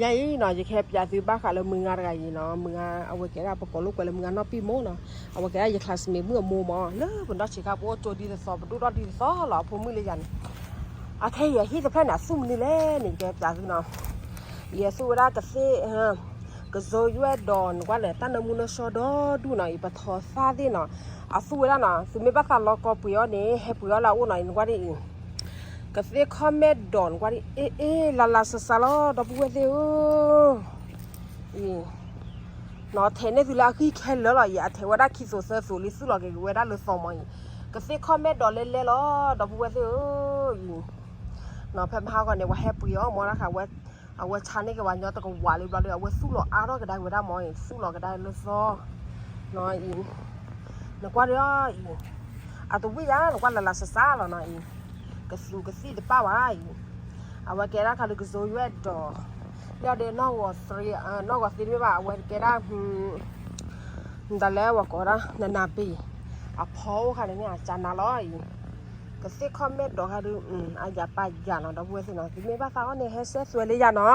ညါအံၤနီၤ ယကဟဲပျးသုဘၣ်ဃးလၢမုၢ်ဂၤတဂၤအံၤနီၤ, မုၢ်ဂၤ အဝဲကဲဒၣ် ပကိးလိာ်ကွဲလၢမုၢ်ဂၤနီၢ်ပံၢ်မိၢ်နီၤ, အဝဲကဲဒၣ်ယ classmate မုၣ်အမိၢ်မး, လၢပနီၢ်ဆံးခါ ပအိၣ်ကၠိဒ်သိးသိး ပဒိၣ်ထီၣ်ဒ်သိးသိးလီၤ, အဖိမုၣ်လၢယၤန့ၣ်, အခဲအံၤအဟံၣ်တဖျၢၣ်န့ၣ် အသူၣ်မနုၤလဲၣ်န့ၣ် ယကဟဲပျးသုနီၤ, ယသူၣ်ဝဲဒၣ်ကသ့ၣ် ကစိယွဲၣ်ဒီး နကွၢ်န့ၣ် တၢ်နၢမူနၢဆှီဒီဒူၣ်နီၤအံၤ ပထီၣ်သၣ်သ့ၣ်နီၤ, အသူၣ်ဝဲဒၣ်နီၤ, သုမ့ၢ်ဘၣ်သးလီၤကီၢ်ပှ့ၤအီၤန့ၣ် ဟဲပှ့ၤအီၤလၢအအိၣ်နီၤအံၤ နကွၢ်ဒ်အံၤ, ကသ့ၣ် comment ဒီး နကွၢ်ဒ်အံၤ အ့ အ့ လၢ်လၢ်ဆးဆးလီၤ ဒီပုၢ်ဝဲၢ်သ့ၣ်ဧၢ, အံၤ နီၤ ထဲးန့ၢ်သုလၢအဂံၢ်ခဲလၢာ်လီၤအံၤ, အထဲးဝဲဒၣ်ခံသိးသၢသိးလံ သူၣ်လီၤက့ၤဝဲဒၣ်လၢသီမးအံၤ, ကသ့ၣ် comment ဒီးလဲလဲလီၤ ဒီပုၢ်ဝဲၢ်သ့ၣ်ဧၢ, အံၤ နီၤ ဖဲမဟါဂီၤန့ၣ် ပှၤဟဲပှ့ၤအီၤမးတခါ, အဝဲဆါန့ၢ်က့ၤပှၤညီတကဝးလံဘျီဒီး အဝဲသူၣ်လီၤအါထီၣ်ကဒါဝဲဒၣ်မးအံၤ, သူၣ်လီၤကဒါလၢသီ, နီၤအံၤ, နကွၢ်ဒီးအံၤ, အတဝံၣ်ယါ နကွၢ်လၢ်လၢ်ဆးဆးလီၤနီၤအံၤ, ကသူကသံၣ်တပၣ်ဘၣ်အံၤ, အဝဲကဲဒၣ်ခါဒုးကစိယွဲၣ်ဒီး, လၢဒီးနီၢ်ဂီၤသ့, နီၢ်ဂီၤသ့တမ့ၢ်ဘၣ် အဝဲကဲဒၣ် မတၤလဲၣ် ပှၤကိးဒၣ် နနၢ်ဘ့ၣ်, အဖီအိၣ်ခါန့ၣ်မ့ၢ်အကၢနၤလီၤအံၤ, ကသ့ၣ် comment ဒီးခါဒုး, အယၤပာ်ယၤနီၤ ဒီပုၢ်ဝဲၢ်သ့ၣ်နီၤ, သုမ့ၢ်ဘၣ်သးအီၤန့ၣ် ဟဲဆဲးသွဲးလၢယၤနီၤ,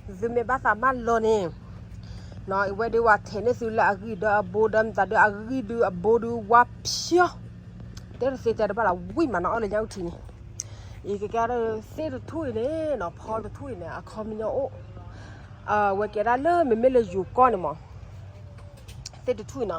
သုမ့ၢ်ဘၣ်သးမၢလီၤန့ၣ်, နီၤ အဝဲဒုးဝဲထဲးန့ၢ်သုလၢအဂံၢ်ဒီးအဘိ ဒီးမတၤဒုးအဂံၢ်ဒုးအဘိဒုးဝါဖျီၣ်, တဲတသ့တဲတဘၣ်လီၤ ဝံၣ်မးနီၤ အီၣ်လၢညါအုၣ်ထံန့ၣ်, အံၤကကဲဒၣ်သ့ၣ်တထူၣ်အံၤန့ၣ်နီၤ ဖီတထူၣ်အံၤန့ၣ် အခီပညီအိၣ်, အဝဲကဲဒၣ်လၢမ့မ့ၢ်လၢယိၤကီၢ်န့ၣ်မး သ့ၣ်တထူၣ်အံၤနီၤ,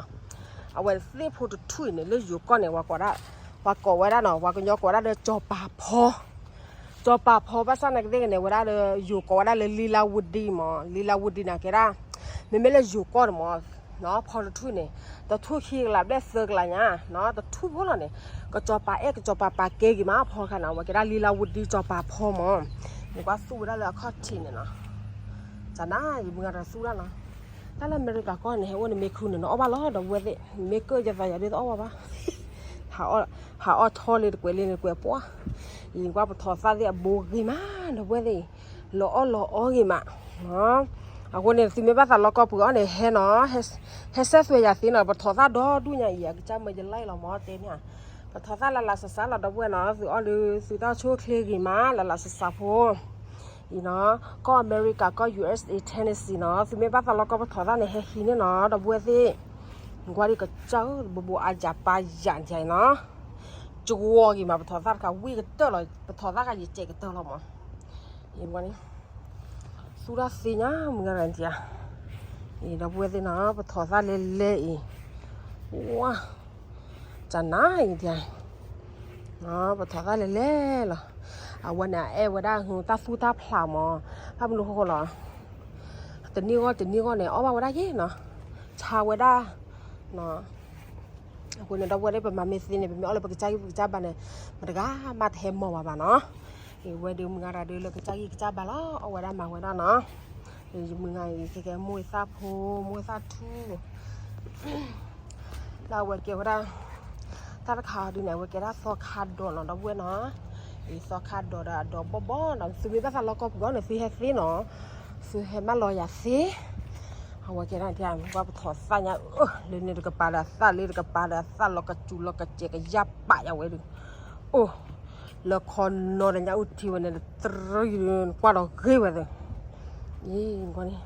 အဝဲသ့ၣ်ဖိတထူၣ်အံၤန့ၣ် လၢယိၤကီၢ်န့ၣ် ပှၤကိးဝဲဒၣ်နီၤ ပှၤကညီကိးဝဲဒၣ်လၢကၠီၤပၤဖီ, ကၠီၤပၤဖီ ဘၣ်ဆၣ်နာ်ကသ့ၣ်ကန့ၣ် ဝဲဒၣ်လၢယိၤကိးဝဲဒၣ်လၢ လံလါဝဒံမး, လံလါဝဒံန့ၣ်ကဲဒၣ်, မ့မ့ၢ်လၢယိၤကီၢ်န့ၣ်မး, ဖီတထူၣ်န့ၣ်, တထူၣ်ခံကလးဘျဲၣ်သၢကလးညါ, တထူၣ်ဖိလီၤန့ၣ်, ကၠီၤပၤအဲၣ် ကၠီၤပၤပာ်ကဲဂ့ၤမး ဖီခါန့ၣ် အဝဲကဲဒၣ်လံလါဝဒံကၠီၤပၤဖီမး, နကွၢ်သူၣ်ဝဲဒၣ်လၢအခီၣ်ထံးန့ၣ်နီၤ, ကနၤ ယမုၢ်ဂၤတဂၤသူၣ်ဒၣ်နီၤ, တၢ်လၢအမဲရကၤကီၢ်န့ၣ် ဟဲအိၣ်န့ၣ်မ့ၢ်ခုန့ၣ် နအီၣ်ဘၣ်လီၤ ဒီပုၢ်ဝဲၢ်သ့ၣ်, မ့ၢ်ကၢၢ်ယသးယၤဒ်တအီၣ်ဘၣ်ဘၣ်, ဟးအီၣ်ထီၣ်လၢတကွဲးလံတကွဲးပှၢ်, ယကွၢ်ပထီၣ်သၣ်သ့ၣ်အဘိဂ့ၤမး ဒီပုၢ်ဝဲၢ်သ့ၣ်, လီၤအီၣ်လီၤအီဂ့ၤမး, အဃိန့ၣ် သုမ့ၢ်ဘၣ်သးလီၤကီၢ်ပှ့ၤအီၤန့ၣ် ဟဲနီၤ, ဟဲဆဲးသွဲးယၤသ့နီၤ ပထီၣ်သၣ်ဒီဒူၣ်ညါအံၤ အကစၢ်မၢယလါအံၤလီၤမးတဲန့ၣ်, ပထီၣ်သၣ်လၢ်လၢ်ဆးဆးလီၤ ဒီပုၢ်ဝဲၢ်နီၤ သုအီၣ်လၢသုတၢ်ဆိၣ်ချ့ဂ့ၤမး လၢ်လၢ်ဆးဆးဖိ အံၤနီၤ, ကီၢ်အမဲရကၤ ကီၢ် ယူၢ်အ့းအ့း Tennessee နီၤ, သုမ့ၢ်ဘၣ်သးလီၤကီၢ်ပထီၣ်သၣ်န့ၣ် ဟဲဟံးန့ၢ်နီၤ ဒီပုၢ်ဝဲၢ်သ့ၣ်, နကွၢ်ဒ်ကစၢ်ဧၢ ဘိးဘိးအါယၤပာ်ယၤန့ၣ်နီၤ, ကဝီၤဂ့ၤမး ပထီၣ်သၣ်တခါ ဝံၣ်ကတၢၢ်လီၤ ပထီၣ်သၣ်ခါယစဲးကတၢၢ်လီၤမး, အံၤနကွၢ်န့ၣ် သူၣ်တၢ်သ့ညါ မုၢ်ဂၤတဂၤန့ၣ်, အံၤ ဒီပုၢ်ဝဲၢ်သ့ၣ်နီၤ ပထီၣ်သၣ်လဲၤလဲၤအံၤ, ဝါ ကနၤအံၤဒ်, ပထီၣ်သၣ်လဲၤလဲၤလီၤ, အဝဲန့ၣ် အအဲၣ်ဝဲဒၣ် တၢ်သူၣ်တၢ်ဖျးမး, ဘၣ်မနုၤဃိလီၤ, တနံၣ်ဂီၢ်တနံၣ်ဂီၢ်န့ၣ် အီၣ်ဘၣ်ဝဲဒၣ်ယဲနီၤ, ဆါဝဲဒၣ် အဃိန့ၣ် ဒီပုၢ်ဝဲၢ်သ့ၣ် ပမၤမ့ၢ်သ့န့ၣ် ပမ့ၢ်အီၣ်လၢပကစၢ်ဂံၢ်ပကစၢ်ဘါန့ၣ် မတဂၤမးတဟဲမီၢ်ဘၣ်ဘၣ်နီၤ, အံၤဝဲဒုးမုၢ်ဂၤတဂၤဒုးလၢကစၢ်ဂံၢ်ကစၢ်ဘါလီၤ အီၣ်ဝဲဒၣ်မၤဝဲဒၣ်နီၤ, ယမုၢ်ဂၤအံၤ ကဲကဲမိၢ်သၣ်ဖိ မိၢ်သၣ်ထူ လၢအဝဲကဲဝဲဒၣ် တၢ်တခါဒုးန့ၣ် အဝဲကဲဒၣ်သီခါဒီးနီၤ ဒီပုၢ်ဝဲၢ်နီၤ, အံၤသီခါဒီးဒီးအဒီးဘီၣ်ဘီၣ်နီၤ သုမ့ၢ်ဘၣ်သးလီၤကီၢ်ပှ့ၤအီၤန့ၣ် သုဟဲသ့နီၤ, သုဟဲမၢလီၤယၤသ့, အဝဲကဲဒၣ် ပှၤပထီၣ်သၣ်ညါ လၢန့ၣ်တကပၤဒီးအသၣ် လၢတကပၤဒီးအသၣ် လီၤကစူၤလီၤကစဲးကယၢ်ပာ်ယၤဝဲဒုး, အိၣ် လၢခီနီၤဒီးညါအုၣ်ထံဝဲန့ၣ် တရံးကွၢ်ဒီးဂ့ၤဝဲသ့, အံၤကွၢ်န့ၣ်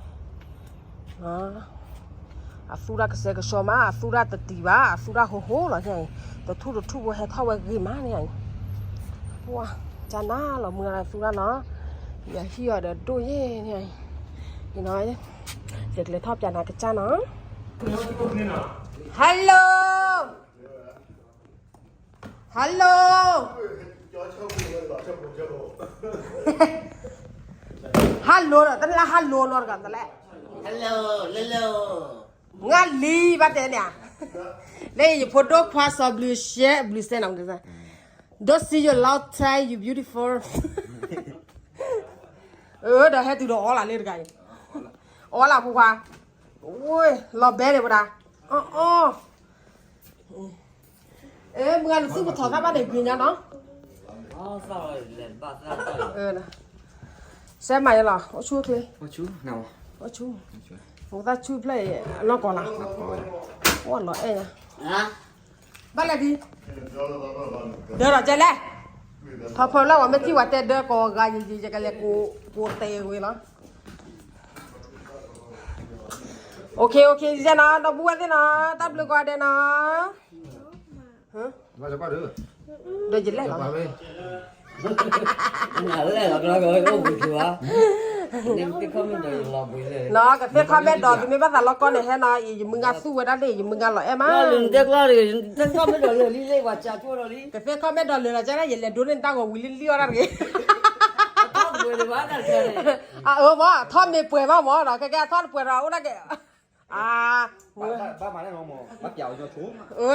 အသူၣ်တၢ်ကစဲကဆှီမး အသူၣ်တၢ်တတံၢ်ဘၣ် အသူၣ်တၢ်ဟိဟိလီၤန့ၣ်, တထူၣ်တထူၣ်ဖိဟဲထီၣ်ဝဲဂ့ၤမးန့ၣ်, ပှၤ ကနၤလီၤမုၢ်ဂၤသူၣ်တၢ်နီၤ, ယဟံၣ်အီၤဒီးဒိၣ်ယဲၢ်န့ၣ်, ယကလဲၤထီၣ်ပျးနၤကစၢ်နီၤ, Hello Hello Hello ဒီး တၢ်လၢ Hello နီတဂၤတလဲၣ်, Hello Hello ငါလံဘၣ်တဲန့ၣ်, လၢယဖိဒိၣ်ခွါစီၤဘျုးရှဲ ဘျုးရှဲနီၤ, Don't see you long time, you beautiful, ဒီးဟဲတုၤဒီးအီလၢ်လၢတဂၤအံၤ, အီလၢ်ဖိခွါ, လီၤဘဲန့ၣ်ဝဲဒၣ်, အီ အီ မုၢ်ဂၤနသူၣ်ပထီၣ်သၣ်ဘၣ်န့ၣ်ဂ့ၤညါနီၤ, စဲမၤယလီၤ အိၣ်ဆူၣ်အိၣ်ချ့, အိၣ်ဆူၣ်, သၣ်ဆူၣ်ဖျၢၣ်အံၤ အနီၢ်ကီၢ်လီၤ, အိၣ်လီၤအဲၣ်ညါ, ဘၣ်လဲၣ်ဒ်, ဒၢဒီးကဲလဲၣ်, ထီဖီလၢဝဲမ့ၢ်ထံၣ်ဝဲတဲဒၢကီးဂၤယံၤယံၤ ယကလဲၤကိးတဲဝဲလီၤ. OK OK ယဲနီၤ ဒီပုၢ်ဝဲၢ်သ့ၣ်နီၤ တၢ်ဘျုးကိးဂၤဒဲးနီၤ, ဒီးယလဲၣ်လီၤ, ကသ့ၣ်ခီၣ်မဲဒီး သုမ့ၢ်ဘၣ်သးလီၤကီန့ၣ်ဟဲနီၤ အံၤ ယမုၢ်ဂၤသူၣ်ဝဲဒၣ်န့ၣ် ယမုၢ်ဂၤလီၤအဲၣ်မး, ကသ့ၣ်ခီၣ်မဲဒီးလၢာ်လံ လံဝဲကၠီကၠိဒီးလံ, ကသ့ၣ်ခီၣ်မဲဒီးလၢာ်လီၤကၠီဒၣ် ယလဲၤဒိးန့ၢ်တၢ်ဂီၤဝံၤလံလံအီၣ်ဒၣ်တဂ့ၤ, အၢမ့ၢ် ထီၣ်မ့ၢ်ပှဲၤဘၣ်မ့ၢ်ဒီး ခဲကဲအထီၣ်တပှဲၤဒီး အိၣ်ဒၣ်က့ၤ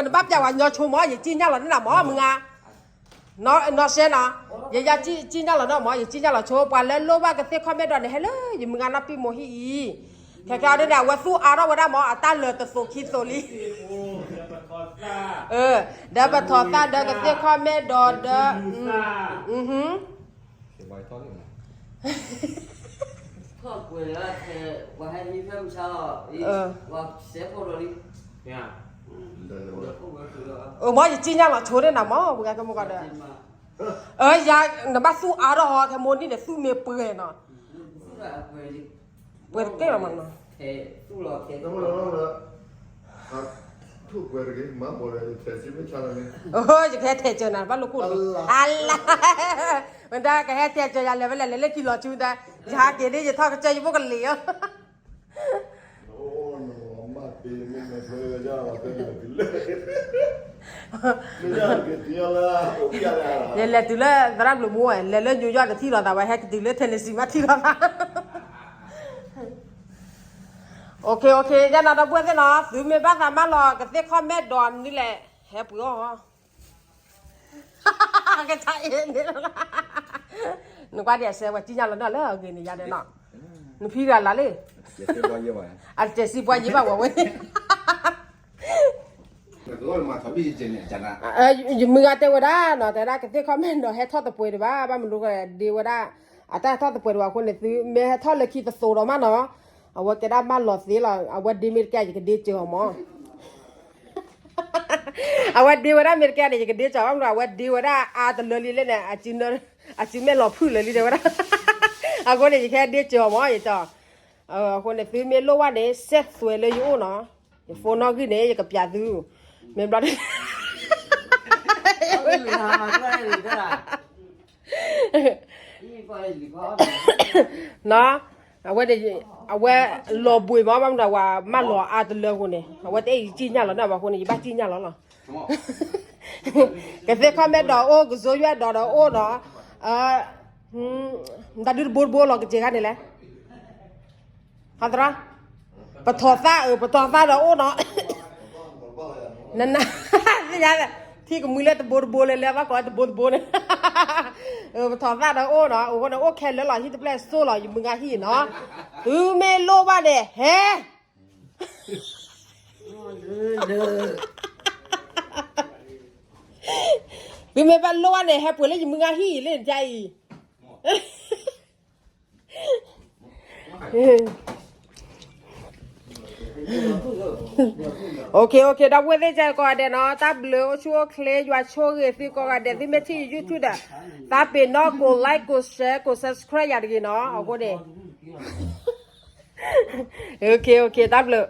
နဘၣ်ပျးဝဲညီဆိမ့ၢ် ယစံၣ်ညၣ်လီၤန့ၣ်နၤမ့ၢ် မုၢ်ဂၤ, နီၢ်စဲနီၤ, ယယၤစံၣ်ညၣ်လီၤန့ၣ်မ့ၢ် ယစံၣ်ညၣ်လီၤဆိ ပှၤလၢလိၣ်ဘၣ်ကသ့ၣ်ခီၣ်မဲဒီးန့ၣ် ဟဲလၢယမုၢ်ဂၤနီၢ်ပံၣ်မိၢ်ဟံၣ်အံၤ, ခဲကဲအီၤဒ်န့ၣ် အဝဲသူၣ်အါထီၣ်ဝဲဒၣ်မ့ၢ် အတၢ်လၢာ်တသိးခံသိးလံ, ဒီးပထီၣ်သၣ်ဒီးကသ့ၣ်ခီၣ်မဲဒီးဒီး မ့ၢ်ယစံၣ်ညၣ်လီၤဆိန့ၣ်နၤမ့ၢ် မုၢ်ဂၤကမိၣ်ကီးဒီး, ယၤနဘၣ်သူၣ်အါထီၣ်ဟီခဲမိၣ်န့ၣ် သူၣ်မ့ၢ်ပှဲၤနီၤ, ပှဲၤတကဲလီၤမးနီၤ, ယကဟဲထဲးစၢၤနၤ ဘၣ်လိာ်ကိၣ်လီၤ, အလါ, မ့ၢ်တၢ်ကဟဲထဲးစၢၤယၤလဲၤဝဲလဲၤလဲၤလၢခံလီၤဆူတၢ်, ယဟးက့ၤဒ်ယထီၣ်ကစၢၢ်ယဖိကလံၤဧၢ ယလဲၤတုၤလၢသရၣ်ဘျုးမူဝဲ လဲၤလၢညိယွၣ်တထံၣ်လိာ်သးဝဲ ဟဲကတုၤလၢထဲန့ၣ်စံးမးထံၣ်လိာ်သး, OK OK ယဲနီၤ ဒီပုၢ်ဝဲၢ်သ့ၣ်နီၤ သုမ့ၢ်ဘၣ်သးမၢလီၤကသ့ၣ်ခီၣ်မဲဒီးနုၤလဲၣ် ဟဲပှ့ၤအီၤ ကထါအ့န့ၣ်, နကွၢ်ဒ်အစဲးဝဲစံၣ်ညၣ်လီၤနီၢ်လၢအဂ့ၤန့ၣ်ယၤဒီးနီၤ, နဖံဂၤလၢ်လံ, အတစဲးစံပှၤယံၤဘၣ်ဝဲဝဲန့ၣ် ယမုၢ်ဂၤတဲဝဲဒၣ်နီၤ တဲဒၣ်ကသ့ၣ်ခီၣ်မဲဒီးဟဲထီၣ်တပှဲၤဒံးဘၣ် ဘၣ်မနုၤဒ့ဝဲဒၣ်, အတၢ်ဟဲထီၣ်တပှဲၤဒံးဘၣ်အဃိန့ၣ် သုမ့ၢ်ဟဲထီၣ်လၢခံတသိးဒီးမးနီၤ, အဝဲကဲဒၣ်မၢလီၤသ့လီၤ အဝဲဒ့မ့ၢ်တကဲယကဒ့စၢၤအီၤမး အဝဲဒ့ဝဲဒၣ်မ့ၢ်တကဲန့ၣ် ယကဒ့စၢၤဘၣ်မနုၤ အဝဲဒ့ဝဲဒၣ်အါတလၢလံလဲၣ်န့ၣ်, အစုမဲာ်လီၤဖုၣ်လၢာ်လံတဲဝဲဒၣ်, အဃိန့ၣ် ယကဟဲဒ့စၢၤအီၤမး ယက, အဃိန့ၣ် သုမ့ၢ်လိၣ်ဘၣ်န့ၣ် စဲးသွဲးလၢယအိၣ်နီၤ, ယဖိနီၣ်ဂံၢ်န့ၣ် ယကပျးသု, မ့ၢ်ဘျီ နီၤ, အဝဲ, အဝဲလီၤဘှံးမး ဘၣ်မနုၤ အဝဲမၢလီၤအါတလၢအဃိန့ၣ် အဝဲတအဲၣ်ယစံၣ်ညၣ်လီၤန့ၣ် ဘၣ်အဃိန့ၣ် ယဘၣ်စံၣ်ညၣ်လီၤလီၤ. ကသ့ၣ်ခီၣ်မဲဒီးအိၣ် ကစိယွဲၢ်ဒီးဒီးအိၣ်ဒီး, တၢ်ဒုးတဘိတဘိလီၤကစ့ၢ်ခါန့ၣ်လဲၣ် ဟးသရၣ်, ပထီၣ်သၣ်အၢ ပထီၣ်သၣ်ဒီးအိၣ်နီၤ, နန, ထံၣ်ကမှံလၢတဘိတဘိလၢလဲၤဘၣ်ကိးတဘိတဘိန့ၣ်, ပထီၣ်သၣ်ဒီးအိၣ်နီၤ အဃိန့ၣ် အိၣ်ခဲလၢာ်လီၤ ဟံၣ်တဖျၢၣ်ဆိၣ်လီၤ ယမုၢ်ဂၤဟံၣ်နီၤ, သုမ့ၢ်လိၣ်ဘၣ်န့ၣ် ဟဲ သုမ့ၢ်ဘၣ်လိၣ်ဘၣ်န့ၣ် ဟဲပှ့ၤလၢယမုၢ်ဂၤဟံၣ်အံၤလၢနတၢ်အံၤ OK OK ဒီပုၢ်ဝဲၢ်သ့ၣ်ကိးဂၤဒဲးနီၤ တၢ်ဘျုးအိၣ်ဆူၣ်အိၣ်ချ့ ယွၤဆိၣ်ဂ့ၤသုကိးဂၤဒဲး သုမ့ၢ်ထံၣ်ယ YouTube ဒီး သးပ့ၤနီၣ် ကိး like ကိး share ကိး subscribe ယၤတဂ့ၤနီၤ အဃိန့ၣ် OK OK တၢ်ဘျုး